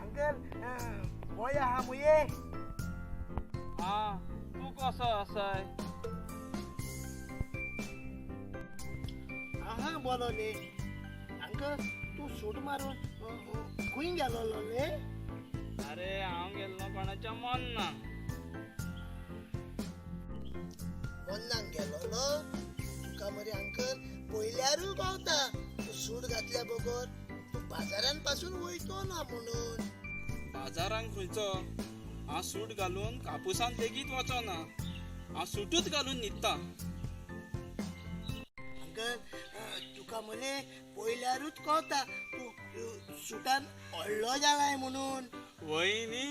Uncle बोया हा मुये. हा तू कसो आसाय? आहा बरो न्ही. अंकल तूं सूट मारून खंय गेलोलो न्ही? अरे हांव गेल्लो कोणाच्या मन्नाक. मन्नाक गेलोलो? तुका मरे अंकल पयल्यारूय गावता तूं सूट घातल्या बगर तूं बाजारान पासून वयतो ना म्हणून. बाजारान खंयचो? हांव सूट घालून कापुसान लेगीत वचना, हांव सुटूच घालून न्हिदता. अंकल तुका मरे पयल्यारूच कळता तूं सुटान व्हडलो जालाय म्हणून. वय न्ही.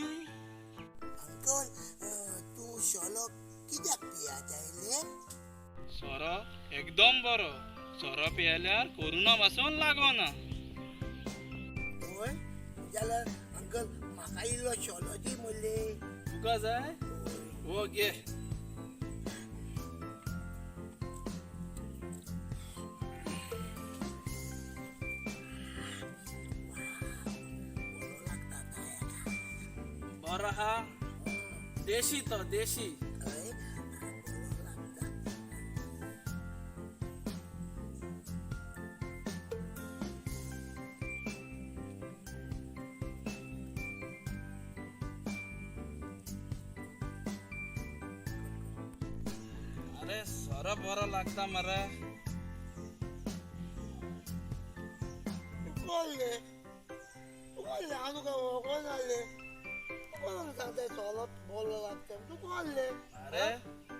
अंकल तूं सोरो कित्याक पियाताय? सोरो एकदम बरो. सोरो पियेल्यार कोरोना पासून लागना. हय जाल्यार अंकल म्हाका इल्लो सोरो दी मरे. तुका जाय? हो घे. बरो आहा, देशी तो देशी. अरे सोरो बरो लागता मरे. कोण रे? कोण रे? हांव तुका वळखना रे. कोण सांगता सोरो बरो लागता? तूं कोण रे? अरे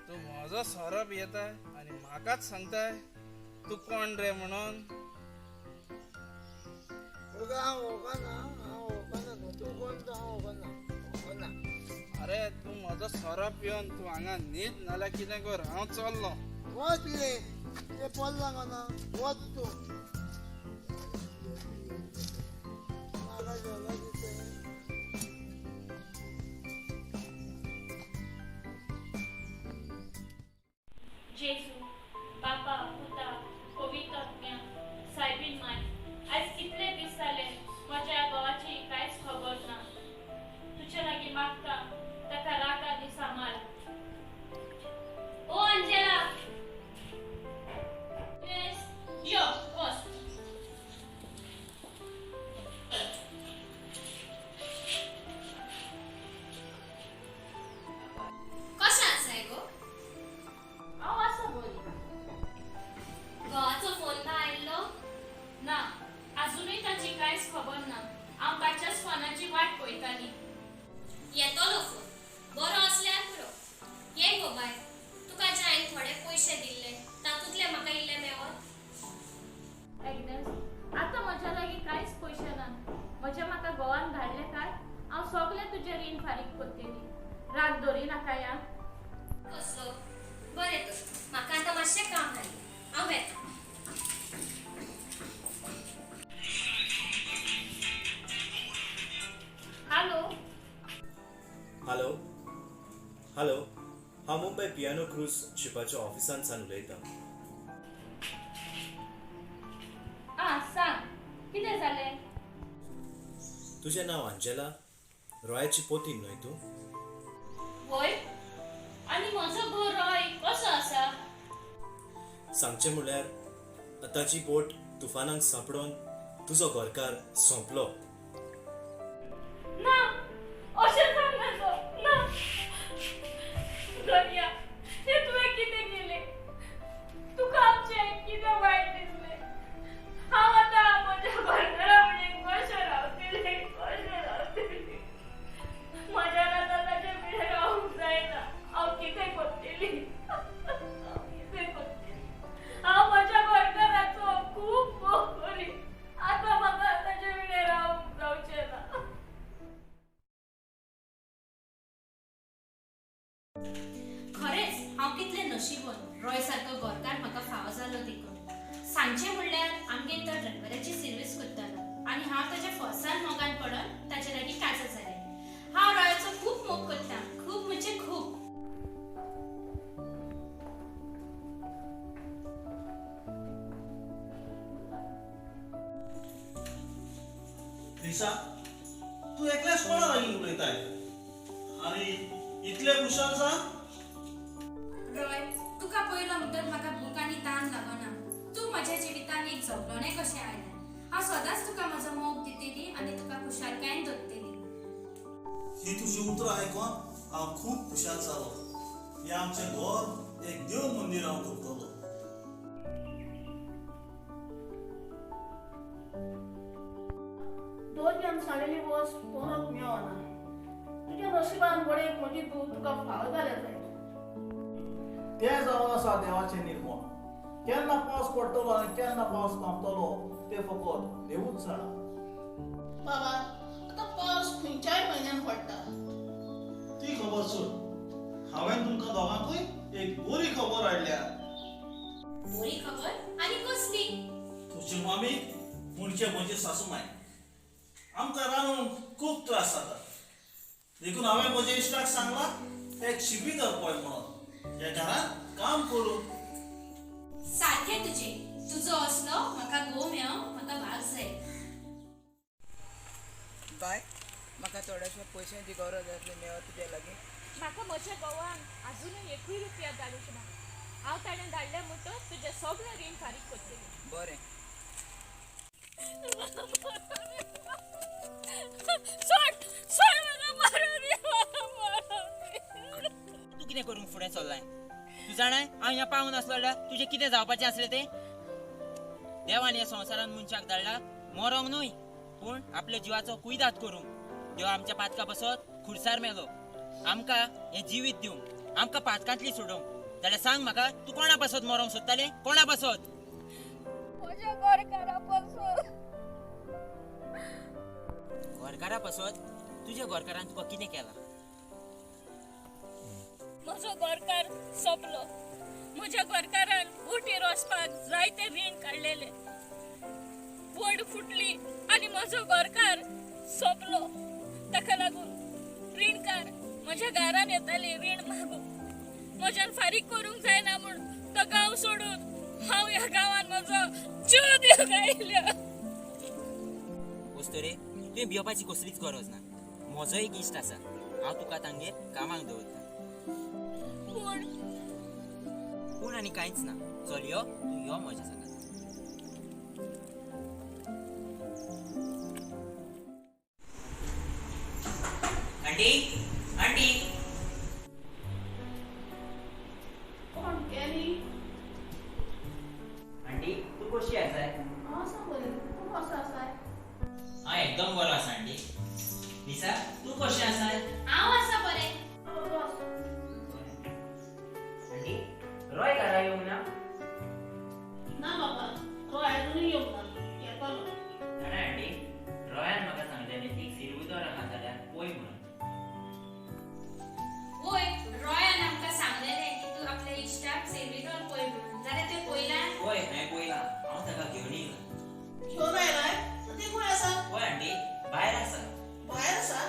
तूं म्हजो सोरो पियेताय आनी म्हाकाच सांगताय तूं कोण रे म्हणून? तुका हांव वळखना, हांव वळखना. तूं कोण तो हांव वळखना, वळखना. अरे तूं म्हजो सोरो पिवन तूं हांगा न्हीद नाल्यार कितें कर, हांव चल्लो. वच रे. तुजें पोल लागना, वच तूं. म्हाका जेवणां दितलें. जेजू, बापा, पुता, पवित्र आत्म्या, सायबीन माय, आयज कितले दीस जाले म्हज्या घोवाची कांयच खबर ना. तुजे लागीं मागता, ताका राख आनी सांबाळ. ओ अंजेला, यो बस. कशें आसाय गो? हांव आसा बरी. घोवाचो फोन ना आयिल्लो? ना, आजुनूय ताची कांयच खबर ना. हांव ताच्याच फोनाची वाट पळयताली. येतलो फोन, बरो आसल्यार पुरो. ये गो बाय, तुका जे हांवें थोडे पयशे दिल्ले तातूंतले म्हाका इल्ले मेवत? एग्नेस, आतां म्हज्या लागीं कांयच पयशे ना. म्हज्या म्हाका घोवान धाडले काय हांव सगळें तुजें रीण फारीक करतली. राग दवरी नाका या. कसलो? बरें तर, म्हाका आतां मातशें काम आयलें, हांव वेता. हॅलो. हॅलो हॅलो, हांव मुंबय पियानो क्रूज शिपाच्या ऑफिसांत सावन उलयतां. आं सांग, कितें जालें? तुजें नांव अंजेला, रॉयाची पोतीन न्हय तूं? वय, आनी म्हजो घोव रॉय कसो आसा? सांगचें म्हणल्यार ताची बोट तुफानाक सांपडोन तुजो घरकार सोंपलो. ना, अशें सांग नाका ना. धनया, हें तुवें कितें केलें? तुका आमचें कितें वायट दिसलें? हांव आतां म्हज्या घरकारा फुडें कशें रावतलें, कशें रावतलें? म्हज्यान आतां ताचे फुडें रावंक जायना. हांव कितें करतली, हांव कितें करतली? हांव म्हज्या घरकाराचो खूब मोग करी. आतां म्हाका ताचे फुडें रावंक जावचें ना. खरेंच हांव कितलें नशिबन, रॉय सारको घरकार म्हाका फावो जालो देखून. सांगचें म्हणल्यार आमगेर तो ड्रायव्हराची सर्वीस करतालो आनी हांव ताच्या फोर्सान मोगान पडून ताचे लागीं काजार जालें. हांव रॉयाचो खूब मोग करता, खूब म्हणजे खूब. लिसा, तूं एकल्याच कोणा लागीं उलयताय आनी इतले खुशाल जा? रॉय, तुका पयलो म्हणटर म्हाका भूक आनी तान लागना. तूं म्हज्या जिवितान एक झगडोणें कशें आयलें. हांव सदांच तुका म्हजो मोग दितली आनी तुका खुशालकायेन दवरतली. ही तुजी उतरां आयकून हांव खूब खुशाल जालो. हें आमचें घर एक देव मंदीर हांव करतलो. दोन सांडलेली वस्त कोणाक मेळना. तुज्या नशिबान घडये म्हजी धूव तुका फावो जाल्या जायत. तें जावन आसा देवाचें निर्मण. केन्ना पावस पडटलो आनी केन्ना पावस थांबतलो तें फकत देवूच जाणा. बाबा, आतां पावस खंयच्याय म्हयन्यान पडटा. ती खबर सोड, हांवें तुमकां दोगांकूय एक बरी खबर हाडल्या. बरी खबर आनी कसली? तुजी मामी म्हणजे म्हजी सासूमाय. आमकां रांदूंक खूब त्रास जाता, देखून हांवें म्हज्या इश्टाक सांगलां एक शिपीधर पळय म्हणून ह्या घरांत काम करूं. सारकें तुजें. तुजो असलो म्हाका घोव मेळो म्हाका भाग जाय. बाय, म्हाका थोड्याशा पयशांची गरज आसली, मेळत तुज्या लागीं? म्हाका म्हज्या घोवान आजुनूय एकूय रुपया धाडूंक ना. हांव ताणें धाडलें म्हणटच तुजें सगळें रीण फारीक करतलें. बरें. सोड, सोड म्हाका, मारूं दी, म्हाका मारूं दी. तूं कितें करूंक फुडें सरलाय? तूं जाणाय हांव ह्या पावून आसलो जाल्यार तुजें कितें जावपाचें आसलें तें? देवान ह्या संवसारांत मनशाक धाडला मरोंक न्हय, पूण आपल्या जिवाचो कुयदाद करूंक. देव आमच्या पातका बसत खुर्सार मेलो आमकां हें जिवीत दिवंक, आमकां पातकांतली सोडोवंक. जाल्यार सांग म्हाका, तूं कोणा पासत मरोंक सोदतालें? कोणा पासत? म्हज्या घरकारा पासत. घरकारा पासत? तुज्या घरकारान तुका कितें केलां? म्हजो घरकार सोंपलो. म्हज्या घरकारान बोटीर वचपाक जायते रीण काडलेले. बोट फुटली आनी म्हजो घरकार सोंपलो. ताका लागून रीणकार म्हज्या घरान येताले रीण मागूंक. म्हज्यान फारीक करूंक जायना म्हूण तो गांव सोडून हांव ह्या गांवान म्हजो जीव दिवंक आयल्या. वस्तुरे, तुवें भिवपाची कसलीच गरज ना. म्हजो एक इश्ट आसा, हांव तुका तांगेर कामाक दवरता. पूण पूण आनी कांयच ना. चल यो, तूं यो म्हज्या सांगात. Aunty, aunty. कोण कॅनी? आंटी, तूं कशी आसाय? हांव आसा बरें, तूं कसो आसाय? हांव एकदम बरो आसा आंटी. लिसा, तूं कशें आसाय? हांव आसा बरें. बस. आंटी, रॉय घरा येवंक ना? ना बाबा, रॉय अजुनूय येवंक ना, येतलो. जाणा आंटी, रॉयान म्हाका सांगलेलें एक सिरविदोर आहा जाल्यार पळय म्हणून. वय, रॉयान आमकां सांगलेलें की तूं आपल्या इश्टाक सेर्विदोर पळय म्हणून, जाल्यार तुवें पळयलां? पळय, हांवें पळयलां. हांव ताका घेवन येयलां. घेवन आयलाय? तर ती खंय आसा? पळय आंटी, भायर आसा. भायर आसा?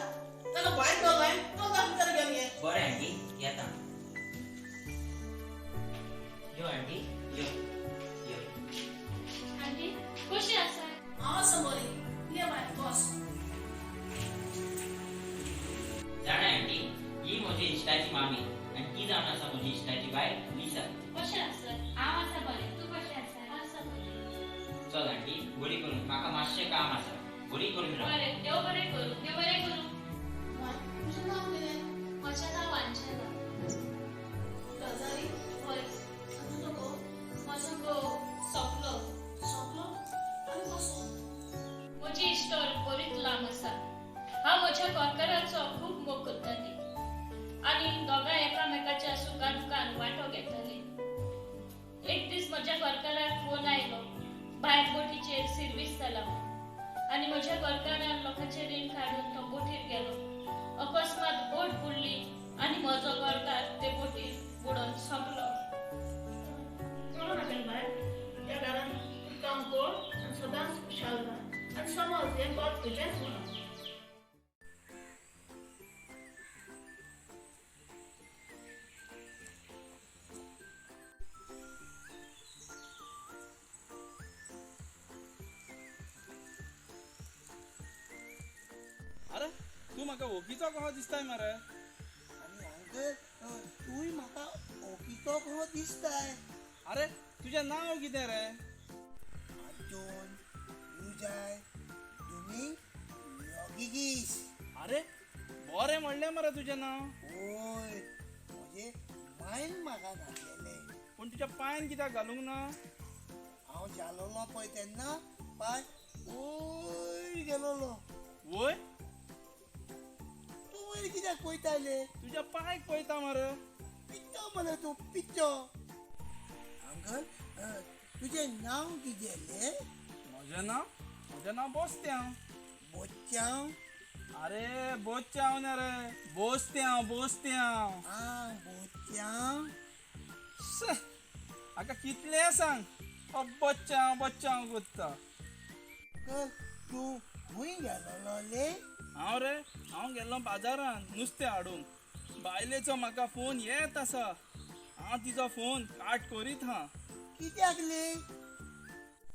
ताका भायर दवरलाय? चल भितर घेवन ये. बरें आंटी, येता. यो आंटी, यो यो. आंटी, कशी आसा? हांव आसा बरी, ये बाय बस. जाणा आंटी, ही म्हजी इश्टाची मामी आनी ती जावन आसा म्हजी इश्टाची बायल लिसा. कशें आसा? हांव आसा बरें, तूं कशें आसा? आसा बरें. चल आंटी, बरी करून, म्हाका मातशें काम आसा. बरी करून राव. बरें, देव बरें करूं. देव बरें करूं. बाय, तुजें नांव कितें? म्हजें नांव अंजना. काजारी? हय. आनी तुजो घोव? म्हजो घोव सोंपलो. सोंपलो? आनी कसो? म्हजी इश्टोर बरीच लांब आसा. हांव म्हज्या घरकाराचो खूब मोग करताली आनी दोगांय एकामेकाच्या सुखा दुखान वांटो घेताली. एक दीस म्हज्या घरकाराक फोन आयलो, भायर बोटीचेर सिर्वीस जाला म्हूण. आनी म्हज्या घरकारान लोकांचें रीण काडून तो बोटीर गेलो. अकस्मात बोट बुडली आनी म्हजो घरकार ते बोटीर बुडोन सोंपलो. चलो नाका बाय, ह्या घरान तूं काम कर आनी सदांच खुशाल राव आनी समज हें घर तुजेंच म्हणून. अरे तूं म्हाका वोकीचो कसो दिसताय मरे? आनी अंकल, तूंय म्हाका ओकीचो कसो दिसताय. अरे तुजें नांव कितें रे? आंतोन युजाय दुमींग रॉड्रिगीस. अरे बरें म्हणलें मरे तुजें नांव. वय, म्हजे मायन म्हाका घातलेलें. पूण तुज्या पांयान कित्याक घालूंक ना? हांव जालोलो पळय तेन्ना पांय वयर गेलोलो. वय? तूं वयर कित्याक पळयताले? तुज्या पांयक पळयता मरे. पिच्चो मरे तूं, पिच्चो. अंकल, तुजें नांव कितें रे? म्हजें नांव? म्हजें नांव बोस्त्यांव. बोच्यांव? अरे बोच्यांव ना रे, बोस्त्यांव बोस्त्यांव. आं, बोच्यांव. हाका कितलें सांग, हो बोच्यांव बोच्यांव कोत्ता. अंकल, तूं खंय गेलोलो रे? हांव रे, हांव गेल्लो बाजारान नुस्तें हाडूंक. बायलेचो म्हाका फोन येत आसा. हांव तिचो फोन काट करीत हा. कित्याक रे?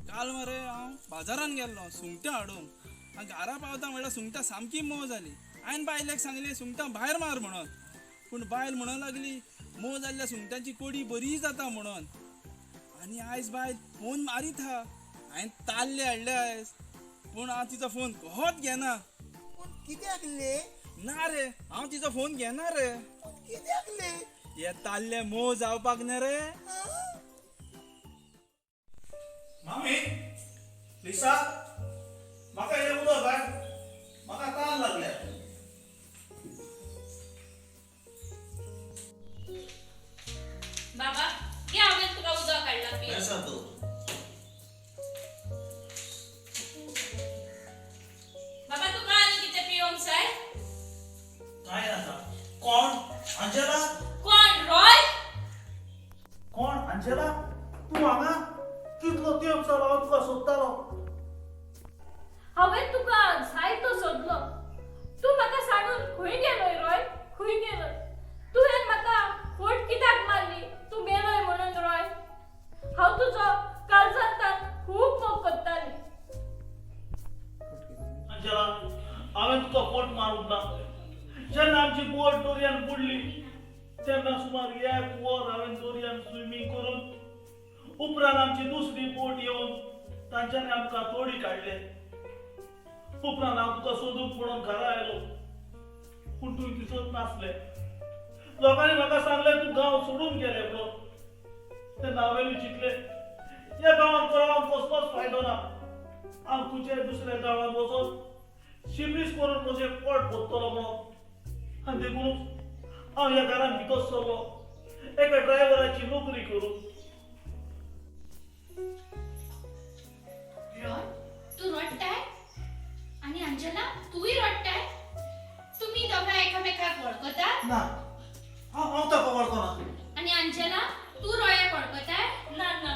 काल मरे हांव बाजारान गेल्लो सुंगटां हाडूंक. हांव घरा पावता म्हणल्यार सुंगटां सामकी मोव जाली. हांवें बायलेक सांगलें सुंगटां भायर मार म्हणून. पूण बायल म्हणूंक लागली मोव जाल्ल्या सुंगटांची कोडी बरी जाता म्हणून. आनी आयज बायल फोन मारीत हा. हांवें ताल्ले हाडले आयज, पूण हांव तिचो फोन कोहोच घेना. पूण कित्याक रे? ना रे, हांव तिचो फोन घेना रे. पूण कित्याक रे? हे ताल्ले मोव जावपाक ना रे. मामी, लिसा, म्हाका हें उदक हाड, म्हाका तान लागल्या. बाबा, घे हांवें तुका उदक हाडलां पी. बेसार दवर. बाबा, तुका आनी कितें पिवंक जाय? कांय नाका. कोण? अंजला? कोण? रॉय? कोण? दर्यान बुडली तेन्ना सुमार एक वर हांवें दर्यान स्विमींग करून उपरांत आमची दुसरी बोट येवन तांच्यांनी आमकां तोडी काडले. उपरांत हांव तुका सोदूंक म्हणून घरा आयलो, पूण तूं दिसत नासलें. लोकांनी म्हाका सांगलें तूं गांव सोडून गेलें म्हणून. तेन्ना हांवें चिंतलें ह्या गांवांत रावन कसलोच फायदो ना, हांव तुजे दुसऱ्या गांवांत वचोन शिबीस करून म्हजें पोट भरतलो म्हणून. आनी देखूनच हांव ह्या घरांत भितर सरलो एका ड्रायव्हराची नोकरी करूं. रॉय, तूं रडटाय आनी अंजना तूंय रडटाय. तुमी दोगां एकामेकाक वळखतात? ना, हांव ताका वळखना. आनी अंजना तूं रॉयाक वळखताय? ना ना,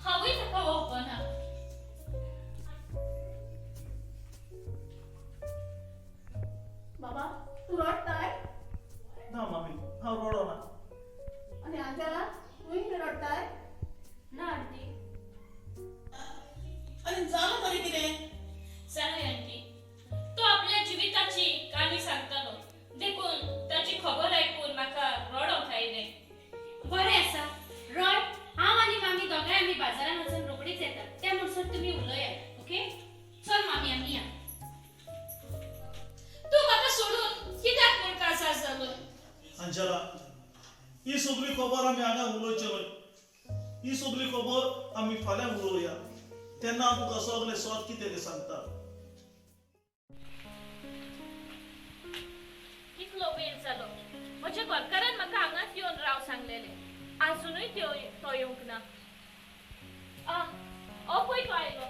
हांवूय ताका वळखना. बाबा तूं रडटाय? ना मामी, हांव रडना. आनी अंजना तूंय बी रडटाय? ना आंटी. आनी जालें तरी कितें? सांग आंटी, तो आपल्या जिविताची काणी सांगतालो, देखून ताची खबर आयकून म्हाका रडोंक आयलें. बरें आसा रॉय, हांव आनी मामी दोगांय आमी बाजारान वचून रोखडीच येतात, त्या म्हणसर तुमी उलयात. ओके, चल मामी आमी या. तूं म्हाका सोडून कित्याक म्हूण काजार जालो? अंजला, ही सगळी खबर आमी हांगा उलोवचे न्हय. ही सगळी खबर आमी फाल्यां उलोवया, तेन्ना हांव तुका सगळें सत कितें तें सांगता. कितलो वेळ जालो, म्हज्या घरकारान म्हाका हांगाच येवन राव सांगलेलें, आजुनूय तो येवंक ना. आ, हो पळय तो आयलो.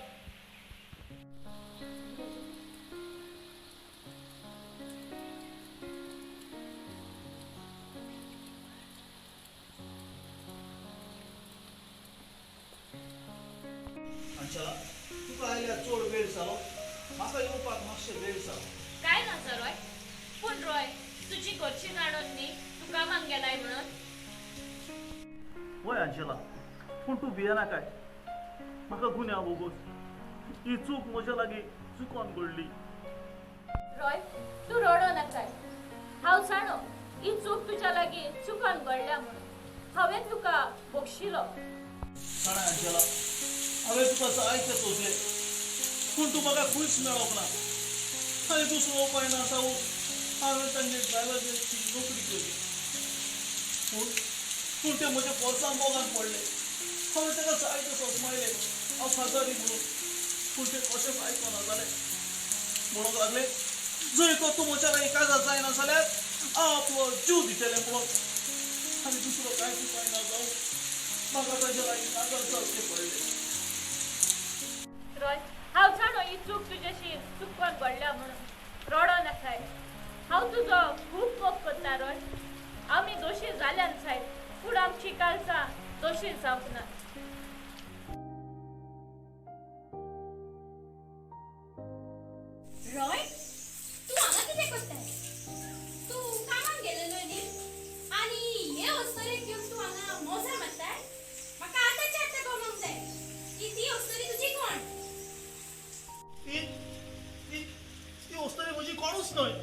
अंजला, तुका आयल्यार चड वेळ जालो, म्हाका येवपाक मातशें वेळ जालो. काय ना रॉय, पूण रॉय तुजी घरची जाणून न्ही तूं कामाक गेलाय म्हणून. वय अंजला, पूण तूं भियेनाकाय, म्हाका गुन्यांव भोगोस. ही चूक म्हज्या लागीं चुकोन घडली. रॉय तूं रडो नाकाय, हांव जाणो ही चूक तुज्या लागीं चुकोन घडल्या म्हणून. हांवें तुका बक्षिलो. जाणा अंजला, हांवें तुका जायतें सोदलें, पूण तूं म्हाका खंयच मेळोंक ना. आनी दुसरो उपाय ना जावन हांवें तांचे ड्रायव्हराची नोकरी केली. पूण ते म्हज्या फोर्सान मोगान पडले. हांवें ताका जायतें सोसमायलें हांव काजारी म्हणून, पूण ते कशेंच आयकना जालें. म्हणूंक लागले जंय तो तूं म्हज्या लागीं काजार जायना जाल्यार हांव आपलो जीव दितलें म्हणून. आनी दुसरो कांयच उपाय ना जावन म्हाका ताच्या लागीं काजार जावचें पडलें. रॉय, हांव जाणो ही चूक तुज्याशी चुकोन घडल्या म्हणून. रडो नाकाय, हांव तुजो खूब मोग करता रॉय. आमी दोशी जाल्यान सायब, पूण आमची काळजां दोशी जावंक ना. रॉय, तूं हांगा कितें करताय? तूं कामाक गेलेलो न्ही, आनी हे अस्तरेक घेवन तूं हांगा मोजा मारताय? म्हाका आतांच्या आतां कळोंक जाय की ती अस्तरी तुजी कोण? ती अस्तरी म्हजी कोणूच न्हय.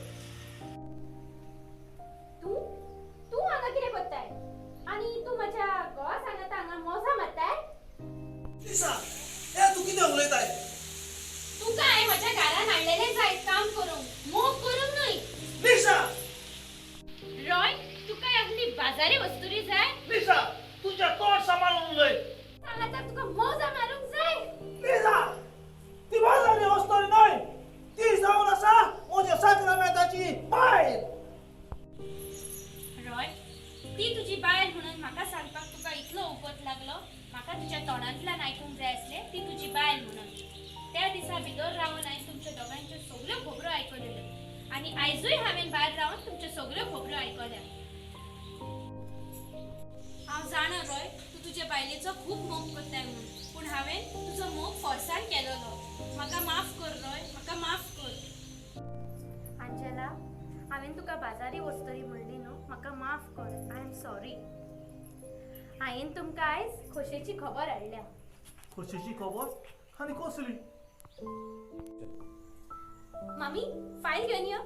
तूं तूं हांगा कितें करताय आनी तूं म्हज्या घोवा सांगाता हांगा मोजा मारताय? लिसा, हे तूं कितें उलयताय? तुका हांवें म्हज्या घरान हाडलेलें जाय काम करूंक, मोग करूंक न्हय. लिसा! रॉय, तुका आपली बाजारी वस्तुरी जाय? लिसा, तुज्या तोंड सांबाळून उलय. सांगाता तुका मोजा मारूंक जाय? लिसा, ती बाजारी वस्तुरी न्हय, ती जावन आसा म्हज्या साक्रामेंताची बायल. रॉय, ती तुजी बायल म्हणून म्हाका सांगपाक तुका इतलो उपत लागलो? म्हाका तुज्या तोंडांतल्यान आयकूंक जाय आसलें ती तुजी बायल म्हणून. त्या दिसा भितर रावन हांवें तुमच्या दोगांच्यो सगल्यो खबरो आयकल्यो आनी आयजूय हांवें भायर रावन तुमच्यो सगल्यो खबरो आयकल्या. हांव जाणा रॉय, तूं तुजे बायलेचो खूब मोग करताय म्हणून, पूण हांवें तुजो मोग फोर्सान केलोलो. म्हाका माफ कर रॉय, म्हाका माफ कर. अंजला, हांवें तुका बाजारी वस्तरी म्हणली न्हू, म्हाका माफ कर. I am sorry. हांवें तुमकां आयज खोशेची खबर हाडल्या. खोशेची खबर? आनी कसली? मामी, फायल घेवन यो.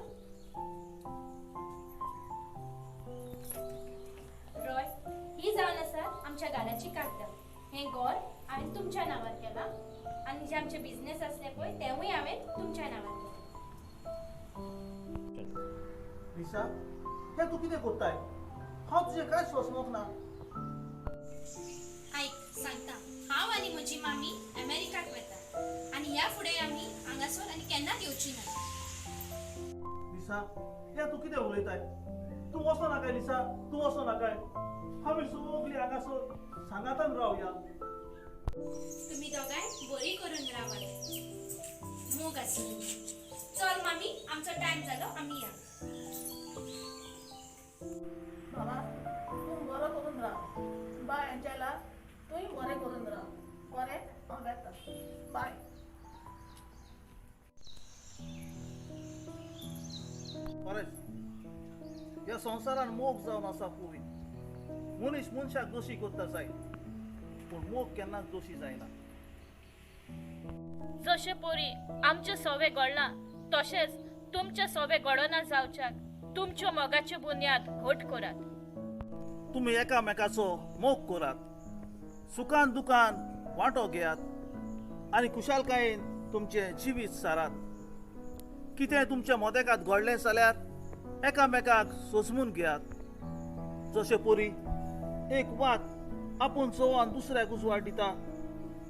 रॉय, ही जावन आसा आमच्या घराची कागदां. हें घर हांवें तुमच्या नांवार केलां आनी जे आमचे बिजनेस आसले पळय तेवूय हांवें तुमच्या नांवार केलें. लिसा, हें तूं कितें करताय? हांव तुजें कांय सोंसमोक ना. आयक सांगता, हांव आनी म्हजी मामी अमेरिकाक वता आनी ह्या फुडें आमी हांगासर आनी केन्नाच येवची ना. लिसा, हें तूं कितें उलयताय? तूं वचो नाकाय लिसा, तूं वचो नाकाय. आमी सगळीं हांगासर सांगातान रावया. तुमी दोगांय बरी करून रावात, मोग आसली. चल मामी, आमचो टायम जालो, आमी या. बाबा तूं बरो करून राव. बाय अंजेला, तूंय बरें करून राव. बरें, हांव वेता. बाय. परेश, ह्या संवसारान मोग जावन आसा पवित्र. मनीस मनशाक दोशी करता जायत, पूण मोग केन्नाच दोशी जायना. जशे परी आमचे सोवे घडलां तशेंच तुमचे सोवे घडना जावच्याक तुमच्यो मोगाच्यो बुन्याद घट करात. तुमी एकामेकाचो मोग करात, सुखान दुखान वांटो घेयात आनी खुशालकायेन तुमचें जिवीत सारात. कितें तुमच्या मोदेकात घडलें जाल्यार एकामेकाक सोंसमून घेयात. जशे परी एक वात आपूण चोवन दुसऱ्याक उजवाड दिता,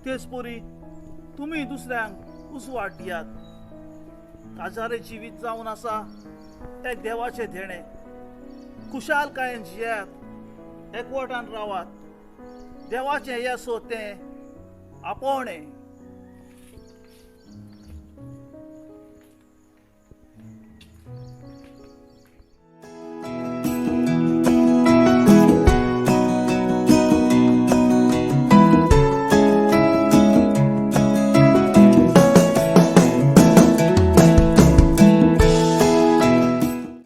तेच परी तुमी दुसऱ्यांक उजवाड दियात. काजारे जिवीत जावन आसा एक देवाचें देणें. खुशालकायेन जियात, एकवटान रावात. देवाचें येसो तें आपोवणें.